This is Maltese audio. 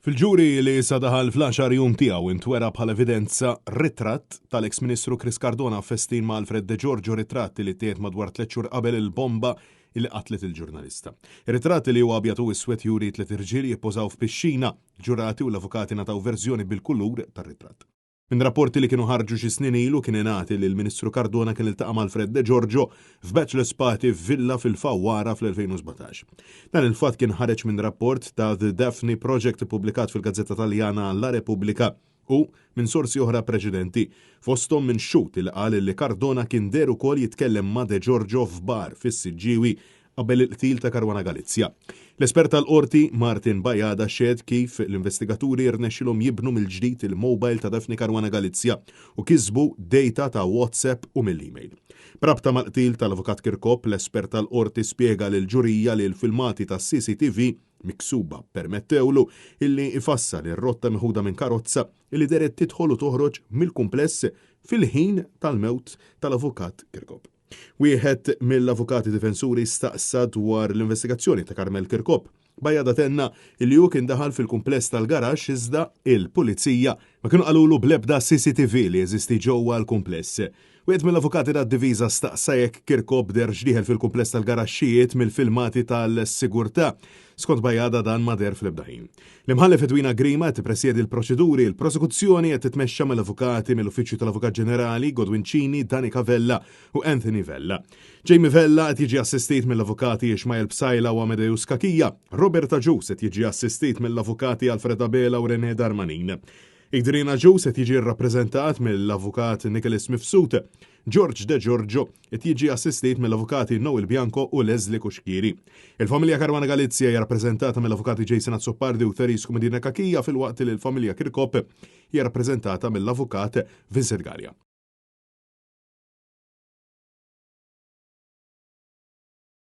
Fil-ġuri li issa daħal fl-għaxar jum tiegħu intwera bħala evidenza ritratt tal-eks Ministru Chris Cardona f'festin ma' Alfred De Giorgio ritratt li ttieħed madwar tliet xhur qabel il-bomba li qatlet il-ġurnalista. Ir-ritratt li huwa abjad u iswed juri tliet irġiel jippożaw f'pixxina. Ġurati u l-avukati ngħataw verżjoni bil-kulur tar-ritratt. Minn rapporti li kienu ħarġu xi snin ilu kien ingħad li l-Ministru Cardona kien iltaqa' ma' Alfred De Giorgio f'bachelor's party f'villa fil-Fawwara fl-2017. Dan il-fatt kien ħareġ minn rapport ta' The Daphne Project ippubblikat fil-gazzetta Taljana La Repubblica u minn sorsi oħra preċedenti, fosthom minn xhud li qal li Cardona kien deher ukoll jitkellem ma' De Giorgio f'bar fis-Siġġiewi qabel il-qtil ta' Caruana Galizia. L-espert tal-Qorti, Martin Bajada xehed kif l-investigaturi rnexxilhom jibnu mill-ġdid il-mobile ta' Daphne Caruana Galizia u kisbu data ta' WhatsApp u mill-email. B'rabta mal-qtil tal-Avukat Kirkop, l-espert tal-Qorti spjega lill-ġurija li l-filmati tas-CCTV miksuba ppermettewlu illi jfassal ir-rotta meħuda minn karozza illi dehret tidħol u toħroġ mill-kumpless fil-ħin tal-mewt tal-Avukat Kirkop. Wieħed mill-avukati difensuri staqsa dwar l-investigazzjoni ta' Carmel Kirkop. Bajada tenna li hu kien daħal fil-kumpless tal-garaxx iżda il-pulizija ma kienu qalulu bl-ebda CCTV li jeżisti ġewwa l-kumpless. Wieħed mill-avukati tad-diviża staqsa jekk Kirkop deherx dieħel fil-kumpless tal-garaxxijiet mill-filmati tal-sigurtà. Skont Bajada dan ma deher fl-ebda ħin. L-Imħallef Edwina Grima qed tippresjedi l-proċeduri. Il-prosekuzzjoni qed titmexxa mill-avukati mill-Uffiċċju tal-Avukat Ġenerali, Godwin Cini, Danica Vella u Anthony Vella. Jamie Vella qed jiġi assistit mill-avukati Ishmael Psaila u Amadeus Cachia. Robert Agius qed jiġi assistit mill-avukati Alfred Abela u Rene Darmanin. Adrian Agius qed jiġi rrappreżentat mill-avukat Nicholas Mifsud. George De Giorgio qed jiġi assistit mill-avukati Noel Bianco u Leslie Cuschieri. Il-familja Caruana Galizia hija rappreżentata mill-avukati Jason Azzopardi u Therese Comodina Cachia filwaqt li l-familja Kirkop hija rappreżentata mill-avukat Vincent Galea.